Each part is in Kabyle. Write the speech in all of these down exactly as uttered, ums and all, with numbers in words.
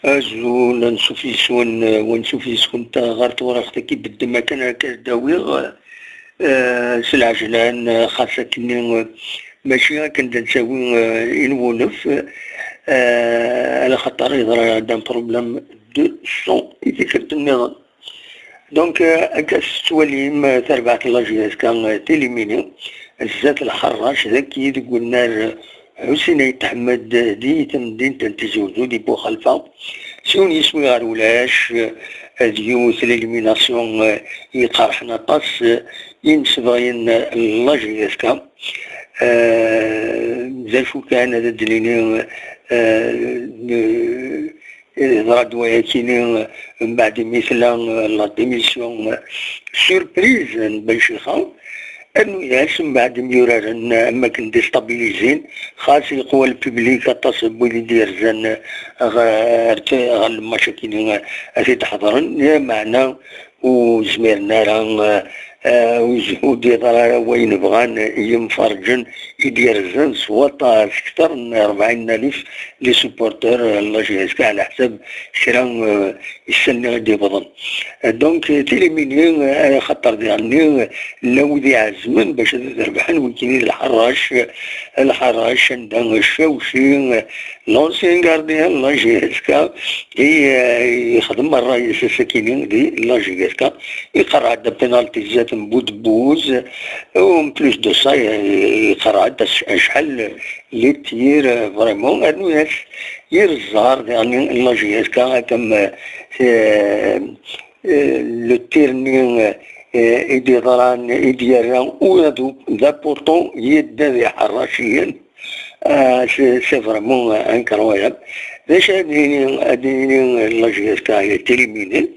Azul, ansuf yes-wen, eh, wansuf yes-kent ɣer tewriqt-agi, beddem akken ara k-d-awiɣ, eh, s lɛejlan, eh, xas akkenni, eh, mačči akken d nsawi, eh, i nwunef, eh, ala xaṭer yeḍra-d un problème de son i tikkelt nniḍen. Donc, euh, akka tettwalim, euh, tarbaɛt n la J S K, euh, Tilimini, zdat lḥerrac, dagi deg unnar, euh, Ḥusin Ayt Ḥmed, euh, di temdint n Tizi Uzzu, di Buxalfa. S yiwen yiswi ɣer ulac, euh, d yiwet l'élimination, euh, yeqerḥen aṭas, euh, imsebɣen, euh, n la J S K. Euh, d acu kan ad d-nini, euh, euh, Yeḍra-d wayakini, eh, mbeɛd imi tella, eh, la démission, eh, surprise n Ben Chixa. Rnu-yas mbeɛd imi uraren, eh, am wakken déstabilizin, xas yeqwa le public aṭas n wid i d-yerzan, eh, ɣer, ɣer lmac-akini, eh, ad t-id-ḥeḍren, lameɛna ur zmiren ara, eh, eh, ur z-, ur d-yeḍra ara wayen bɣan, eh, yimferǧen i d-yerzan s waṭas, kter n rebɛin n alef les supporters, eh, n la J S K, ɛla ḥsab kra, eh, issan-nni i d-yewwḍen. Eh, donc, eh, Tilimini, eh, axaṭer diɣenni, eh, llan wid iɛezmen bac ad rebḥen, wigini d lḥerrac, eh, lḥerrac anda Cawci, eh, l'ancien gardien n la J S K, i, eh, yexdem ṛṛay-is ass-akini di la J S K, iqerreɛ-d apénalti zdat n Boudbouz, en plus de ça, eh, iqerreɛ-d ac-, acḥal les tirs, eh, vraiment, rnu-yas yir ẓẓher, diɣenni n la J S K, akken, eh, eh, eh, le tir-nni, eh, i d-yeḍran, i d-yerra ula d, d apuṭu, yedda d iḥerraciyen. Ah, c'est, c'est vraiment incroyable. D acu ad nini, ad nini la J S K est éliminée,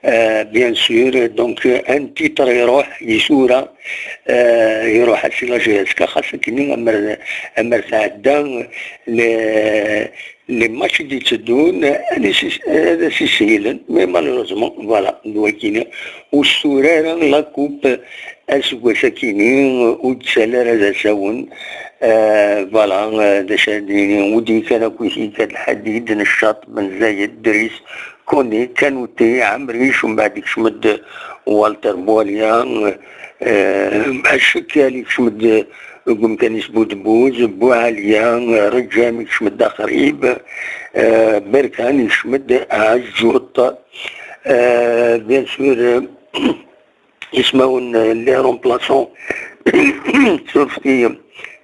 euh, bien sûr. Donc, un titre iruḥ, yisura, euh, iruḥ si la J S K, xas akken amer, amer tɛedda les, les matchs i d-itteddun, ad as-, ad as-ishilen. Mais malheureusement, voilà, d wakini ur s-tura ara la coupe. Aseggas-akini ur d-ttali ara d asawen. Euh, voilà, euh, d acu ad nini, udi kan akk ikad Ḥadid, Neccaṭ, Ben Zayed, Dris, Koni, Kanuti, Ɛemric, umbeɛd ikcem-d Walter Buɛalya, euh, Acekal ikcem-d deg umkan-is Budbuz, Buɛalya, Reǧam ikcem-d Axrib, euh, Berkan ikcem-d Ɛejjuṭ, euh, bien sûr, euh, ismawen, euh, les remplaçants, surfti,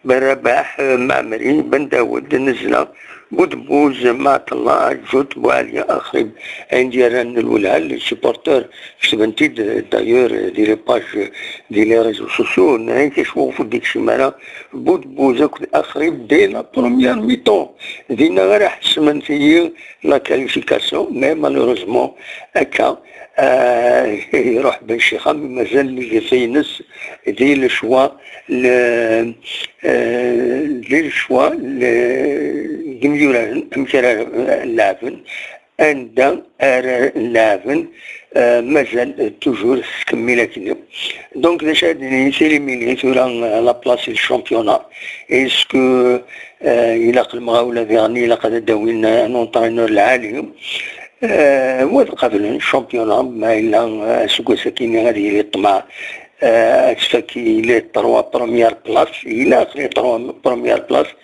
Ben Rabaḥ, euh, Maɛmri, Ben Dawed, Nezla, Budbuz, Maɛṭella, Ɛejjuṭ, Buɛalya, Axrib, ayen d-yerran lwelha, les supporters, ketben-t-id, euh, d'ailleurs, euh, di les pages, euh, di les réseaux sociaux, nnan-k acu ur d-ikcim ara Budbuz akked Axrib dès la première mi-temps. Dinna ara ḥesmen tigi la qualification, mais malheureusement, akka, euh, iruḥ Ben Chixa, mais mazal les effets-ines di le choix, le, euh, di le choix, le, d imyuraren, amek ara laɛben, anda ara laɛben, euh, mazal toujours tettkemmil akken. Donc, d acu ad nini, Tilimini tura, euh, la place du championnat. Est-ce que, euh, ilaq lemɣawla diɣen, ilaq ad d-awin un entraîneur lɛali? Euh, wa ad qablen championnat, ma yella, euh, aseggas-akini ad yili ṭṭmeɛ, euh, ad tfak les trois premières places, ilaq les trois premières places,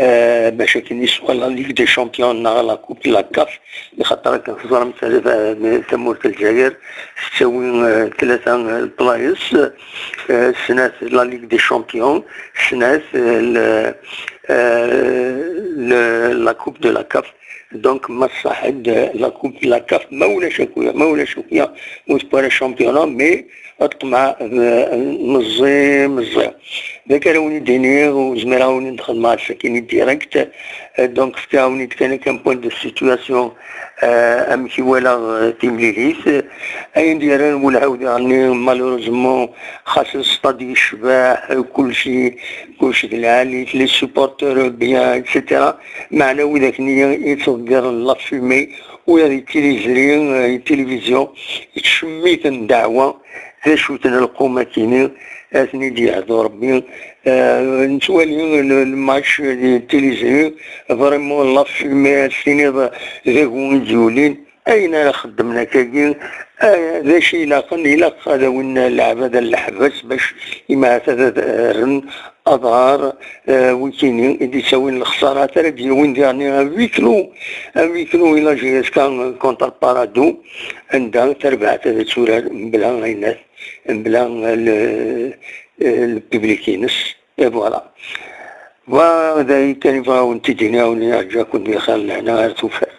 euh, bac akken yeswa la Ligue des Champions neɣ la Coupe de la CAF, ixaṭer akken teẓram, ta-, ta-, tamurt n Lezzayer tettawi, euh, tlata, euh, lplayes, euh, snat la Ligue des Champions, snat, euh, le, euh, le, la Coupe de la CAF. Donc, ma tṣaḥ-d la Coupe de la CAF, ma ulac akk, ma ulac akk, ur tewwi ara championnat, mais ṭṭmeɛ, euh, meẓẓi, meẓẓi. D akka ara wen-id-iniɣ, ur zmireɣ a wen-d-xedmeɣ ass-akini direct. Euh, donc, fkiɣ-awen-id kan akka un point de situation, euh, amek i walaɣ, euh, timlilit. Ayen d-yerran welhaw diɣenni, malheureusement, xas le stade yecbeḥ, kulci, kulci d lɛali, les supporters bien, et cetera. Meɛna widak-nni yettḍeggiren la fumée, ula di tiliẓri, euh, di tilivizyu, yettcemmiten ddeɛwa, d acu-ten lqum-akini, Ad ten-id-yehdu Rebbi. Eh, nettwali le, le match di tilizi, vraiment la filmé, ad tiniḍ d agu i d-yulin. Ayen ara xeddmen akkagi, eh, d acu ilaqen? Ilaq ad awin leɛbad ar leḥbas bac imɛat ad rren aḍar, eh, wikini i d-ittawin lexsara, ara d-yawin diɣen un huis clos, un huis clos i la J S K contre Paradou, anda tarbaɛt ad turar mebla aynat, mebla le, le public-ines. Et voilà. Wa d ayen kan i bɣaɣ ad wen-t-id-iniɣ, wen-yeɛǧa-ken di xir lehna ar tufat.